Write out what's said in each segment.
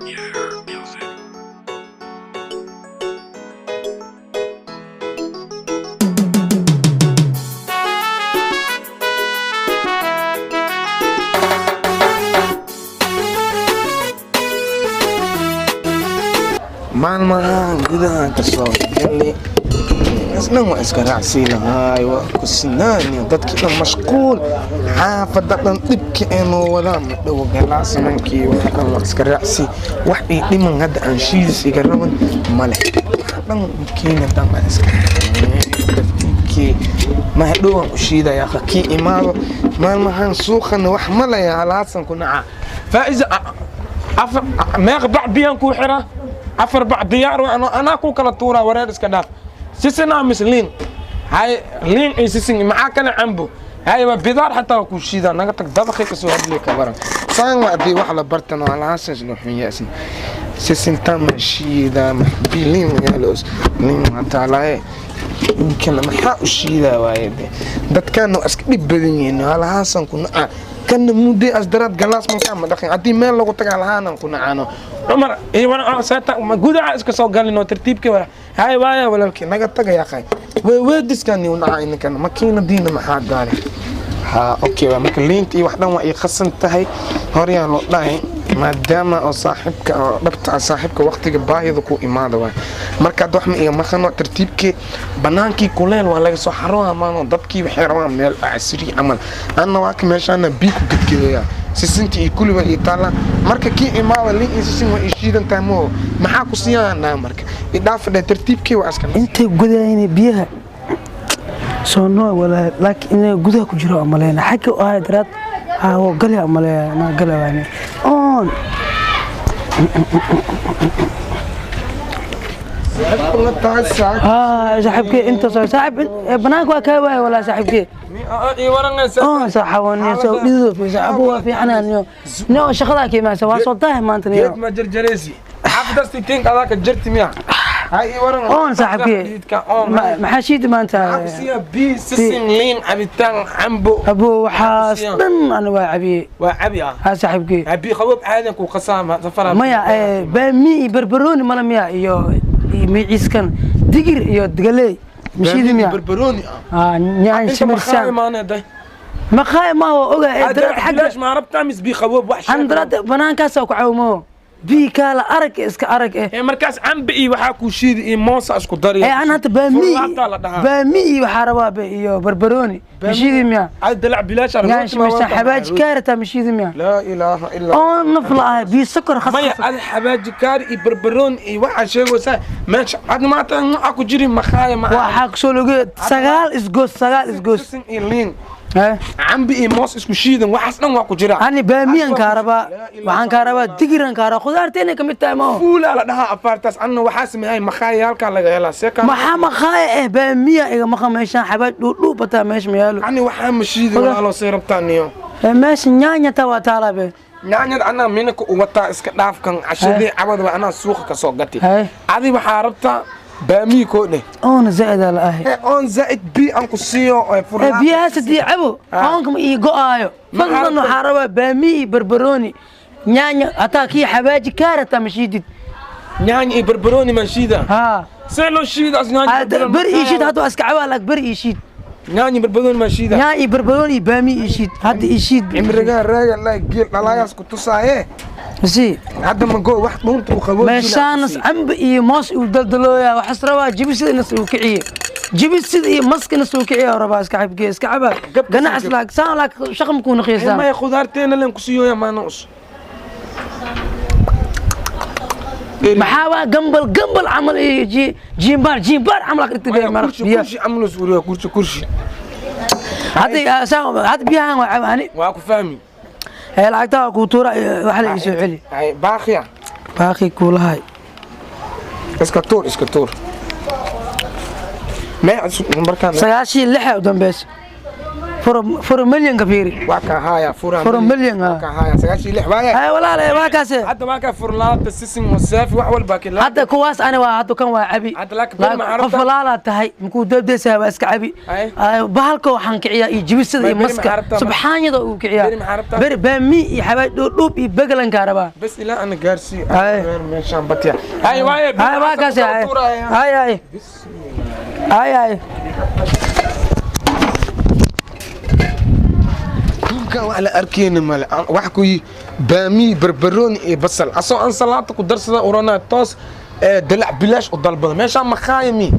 Yeah, music. Maalmahan gudahan ka soo galay, isna waa iska raacsii lahaay, waa ku sinaani dadkii dhan mashquul, xaafadda dhan dhibka eenoo wadaa ma dhowo galaasamankii waxa dhan waa iska raacsi. Wax ii dhiman hadda aan shiidis iga raban male, waxa dhan makiina dhan waa iska tartiibkii mahadhowaan u shiidayaa kii imaado. Maalmahan suuqana wax ma laya halaasan ku nacaa. Faa'iza, afar meeqa bac biyaan kuu xiraa? 4 bac diyaar waa, anaa kuu kala tuuraa. Wareer iska dhaaf. Sisinaa mis liin? Hay, liin iyo sisin, maxaa kale? Cambo. Hay, waa bidaar xataa waa kuu shiidaa. Naga tag, dabaqi kasoo hadlay ka baran saan waa hadii wax la bartan oo halaasan loo xun sisinta ma shiida maxbiliin yaalo liin waa taalaaye inkana maxaa u shiidaa waaye de dadkana waa iska dhib badan yihiin. Halahaasan ku nacaa kana mudday asdaraad galaas mankaa ma dhaqin haddii meel lagu taga halahaanan ku nacaano. Cumar iyo wana seeta gudaha iska soo galin oo tartiibkii wara. Hay waaya walaalkii, naga taga yaqay weeweediskan u nacaa ininkan makiinadiina maxaa gaari. Ha, okay, waa marka liinta iyo wax dhan waa ii qasan tahay. Horyaa loo dhahay maadaama oo saaxiibka oo dhabta ah, saaxiibka waqtiga baahida ku imaada waay. Marka hadda wax ma iga maqano. Tartiibkii banaankii kuleel waa laga soo xarooha maano, dadkii waxay rabaan meel casri camal. Anna waa ka meeshaana bii ku gedgedoyaa, sisinta iyo kulli waa ii taallaa. Marka kii imaada liin iyo sisin waa ii shiidan tahay moo maxaa ku siiyanaa? Marka idhaafa dheh, tartiibkii waa iska Intay gudayeen biyaha soo noo walaa, laakiin inay gudaha ku jiro maleyna xagga oo ahay daraad aa galya maleeya na gala waane on. Haa saaxiibkey, inta soo saaxiib banaanka waa kaa waaya walaa saaxiibkey on saaxawaniyo soo dhido saaxibu waa fiicanaaniyo niyo shaqadaa ka imaansa waa soo daahi maanta niyo. Geed ma jarjareysi xaafadasti tink adaaka jarti miya? Hay, ii waran. On saaxiibkey, maxaa shiidi maanta? Siya bii, sisin, liin, cabitaan cambo. Abo, waxaas dhan ani waa cabiyey. Waa cabi ah. Haa saaxiibkey. Bii qaboob caadan kuu qasaa safara. Maya, baami iyo barbarooni mala miya iyo miiciiskan digir iyo galey mishiidi miya? Barbarooni ah. Nyaan inta maqaay shimirsan maana day. Maqaay ma waa ogaa ee daraad xagga bilaash ma rabtaa mis bii qaboob wax? An daraad banaankaas ku cawmo bii kaala arag iska arag eh. Ee markaas cambe iyo waxaa kuu shiidi iyo moosa isku dari. Ee an hadda baami Furlaabtaa la dhahaa. Baami iyo waxaa rabaa be iyo barbarooni mishiidi miya? Ay, dalac bilaash. Nyaan shimirsan xabaaji kaarata mishiidi miya? Laa ilaaha illa. Oo naf la ahay bii sokor khas. Maya, adi xabaaji kaari iyo barbarooni iyo waxaa sheegaysaa meesha ad maanta waxaa ku jiri maqaaya ma? Waxaa kusoo loge 9 isgoos, 9 isgoos. Sisin iyo liin, Eh? Cambe iyo moos isku shiidan, waxaas dhan waa ku jira. Ani baamiyan kaa rabaa, waxaan kaa rabaa digiran kaa rabaa, khudaarta inay kamid tahay ma? Fuulaa la dhahaa afaartaas. Anna waxaa sameeyay maqaayaalkaa laga helaa seeka. Maxaa maqaaya eh? Baamiya iga maqa meeshaan, xabaaj dhuudhuub bataa meesha ma yaalo. Ani waxaa ma shiidi walaaloo, say rabtaa niyo. Ee meesha nyaanya taa waa taalaa be. Nyaanyada anaa minaka u wataa, iska dhaafkan cashadii cabadaba anaa suuqa ka soo gatay. Hay. Adi waxaa rabtaa baamiyi koo dheh. Oona zaa'idaa la ahay. Ee oon zaa'id bii aan ku siiyo ee ee furlaa. Biyahaas haddii cabo oonka ma ii go'aayo. Fadlan waxaa rabaa baamiya iyo barbarooni, nyaanya hataa kii xabaaji kaarataa ma shiidid? Nyaanya iyo barbarooni maan shiida? Haa. See loo shiida as nyaanya barbarooni? Beri ii shiid hadda waa iska cabaa laak, beri ii shiid. Nyaanya barbarooni maan shiida? Nyaanya iyo barbarooni iyo baamiya ii shiid hadda ii shiid. Cimrigaa raaga laa geel dhalaayaas ku tusaaye. Si hadda ma go wax dhuunta u qaboo. Meeshaanas cambe iyo moos uu daldalooyaa, waxaas rabaa jibisida inas uu kiciye, jibisida iyo maska inas uu kiciye rabaa. Iska xabgee iska cabaa ganacs laak saan laak shaqa makuu naqiisaa. Maya, khudaarteena len ku siiyooya maana us. Maxaa waa gambal gambal camal iyo jiimbaar jiimbaar camal aa dhigtay bee maraq kursi biyo. Kursi camal us uriya, kursi kursi. Hadda saan hadda biyahan waa cabaani. Waa ku fahmi. Ee lacagtaa waa kuu tuura, wax la ii soo celi. Ay baaqiya. Baaqi kuulahay. Iska tuur, iska tuur mee markaan. 96 u dambeysa. Furo milyanka fiiri. Waa ka haaya fura. Furo milyan, waa ka haaya 96 waaye. Hay walaal, waa kaase. Hadda waa kaa furlaata, sisin oo saafi, wax walba kila. Hadda kuwaas ani waa hadda kan waa cabi. Hadda laakiin beri maxaa qof rabtaa? Walaalaa tahay makuu deebdeesaha, waa iska cabi. Ay. Ay, bahalka waxaan kiciyaa iyo jibisada iyo Beri maska maxaa rabtaa? Subxaanyada uu kiciyaa. Beri maxaa rabtaa? Beri baami iyo xabaaj dhuudhuub iyo begelankaa rabaa. Bas ilaa ana gaarsii. Ay. Meeshaan batiya. Hay waaye. Hay, waa kaase. Hay hay hay hay hay. Dhulkan wax la arkeyna male. Wax ku yi baami, barbarooni iyo basal asoo ansalaata ku darsada uranaa toos ee dalac bilaash u dalbada meeshaan makhaayami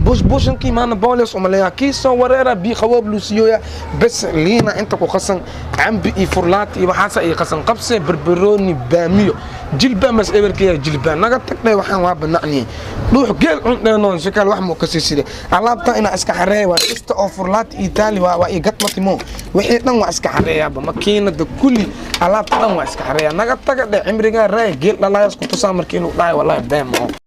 bush bushankii maana booles umaleeyaa kii soo wareera bii qaboob luu siiyooya. Bas liina inta ku qasan, cambi iyo furlaati iyo waxaasa iyo qasan qabse, barbarooni, baamiyo, jilba mas eberkeya jilba naga tagdhay. Waxaan waa banacniyey dhuux geel cundheenoon shakaal wax muu kasii side alaabta inaa iska xareeya. Waa kista oo furlaati iyo taali waa iyo gadmatimo, wixii dhan waa iska xareeyaaba makiinada kulli alaabta dhan waa iska xareeya. Naga taga dhe, cimrigaa raaya geel dhalaayas ku tusaa markii inuu dhahay. Wallahi been mao.